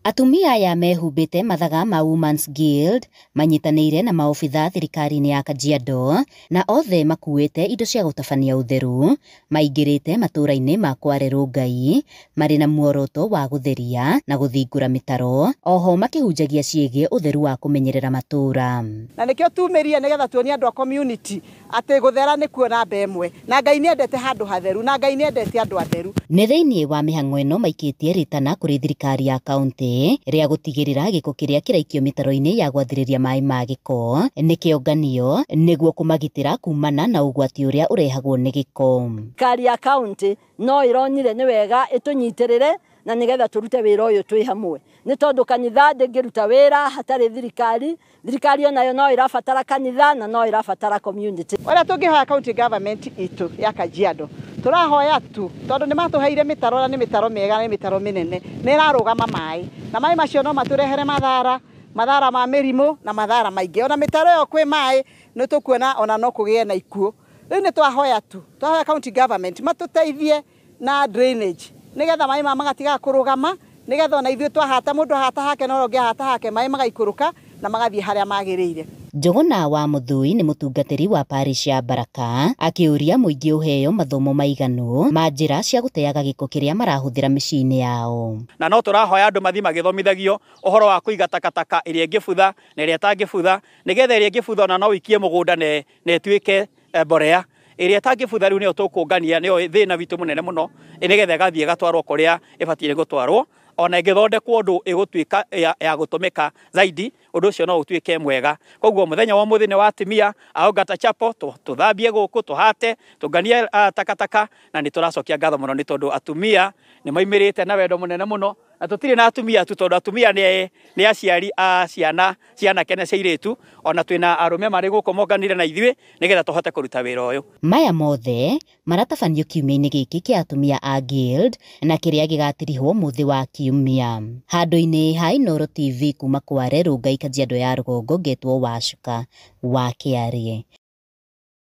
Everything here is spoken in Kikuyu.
Atumia aya mehumbĩte mathaga ma Women's Guild manyitanĩire na maobitha thirikari-inĩ ya Kajiado na othe makuĩte indo cia gũtabania ũtheru maingĩrĩte matũra-inĩ ma Kware Rongai marĩ na muoroto wa gũtheria na gũthingũra mĩtaro oho makĩhunjagia ciĩgiĩ ũtheru wa kũmenyerera matũra. Na nĩkĩo tumĩrie nĩgetha tuonie andũ a community atĩ gũthera nĩkuo namba ĩmwe, na Ngai nĩendete handũ hatheru, na Ngai nĩendete andũ atheru. Nĩ thĩinĩ wa mĩhang'o ĩno maikĩtie rĩtana kũrĩ thirikari ya kaunti rĩa gũtigĩrĩra gĩko kĩrĩa kĩraikio mĩtaro-inĩ ya gwathĩrĩria maĩ ma gĩko nĩ kĩonganio nĩguo kũmagitĩra kumana na ũgwati ũrĩa ũrehagwo nĩ gĩko. Thirikari ya kaunti no ĩronire nĩ wega ĩtũnyitĩrĩre na nĩgetha tũrute wĩra ũyũ twĩ hamwe, nĩ tondũ kanitha ndĩngĩruta wĩra hatarĩ thirikari. Thirikari onayo no ĩrabatara kanitha na no ĩrabatara community. Ũrĩa tũngĩhoya county government itũ ya Kajiado, tũrahoya tu tondũ nĩ matũheire mĩtaro na nĩ mĩtaro mĩega na nĩ mĩtaro mĩnene, nĩ ĩrarũgama maĩ na maĩ macio no matũrehere mathara, mathara ma mĩrimũ na mathara maingĩ. Ona mĩtaro ĩyo kwĩ maĩ nĩ tũkuona ona no kũgĩe na ikuũ. Rĩu nĩ twahoya tu, twahoya county government matũteithie na drainage nĩgetha maĩ maya magatigaga kũrũgama, nĩgetha ona ithuĩ twahata, mũndũ ahata hake na ũrĩa ũngĩ ahata hake, maĩ magaikũrũka na magathiĩ harĩa magĩrĩire. Njũgũna wa Mũthui nĩ mũtungatĩri wa parish ya Baraka akĩũria mũingĩ ũheo mathomo maiganu ma njĩra cia gũteaga gĩko kĩrĩa marahũthĩra mĩciĩ-inĩ yao. Na no tũrahoya andũ mathiĩ magĩthomithagio ũhoro wa kũiga takataka ĩrĩa ĩngĩbutha na ĩrĩa ĩtangĩbutha, nĩgetha ĩrĩa ĩngĩbutha ona no ũikie mũgũnda na ĩtuĩke mborea. Ĩrĩa ĩtangĩbutha rĩu nĩyo tũkũngania, nĩyo thĩna witũ mũnene mũno, nĩgetha ĩgathiĩ ĩgatwarwo kũrĩa ĩbatiĩ gũtwarwo. Ona ĩngĩthondekwo ũndũ ĩgũtuĩka ya gũtũmĩka zaidi, ũndũ ũcio no ũtuĩke mwega. Koguo mũthenya wa ũmũthĩ nĩ wa atumia a Ongata Chapel, tũthambie gũkũ, tũhate, tũnganie takataka, na nĩ tũracokia ngatho mũno nĩ tondũ atumia nĩ maimĩrĩte na wendo mũnene mũno. Na tũtirĩ na atumia tu, tondũ atumia nĩ aciari a ciana cia anake na cia airĩtu, ona twĩna arũme marĩ gũkũ monganire na ithuĩ nĩgetha tũhote kũruta wĩra ũyũ. Maya mothe maratabanio kiumia-inĩ gĩkĩ kĩa atumia a Guild na kĩrĩa gĩgatirihwo mũthĩ wa kiumia. Handũ-inĩ ha Inooro TV kuma Kware Rongai Kajiado ya rũgongo ngetwo Wacuka wa Kĩarĩe.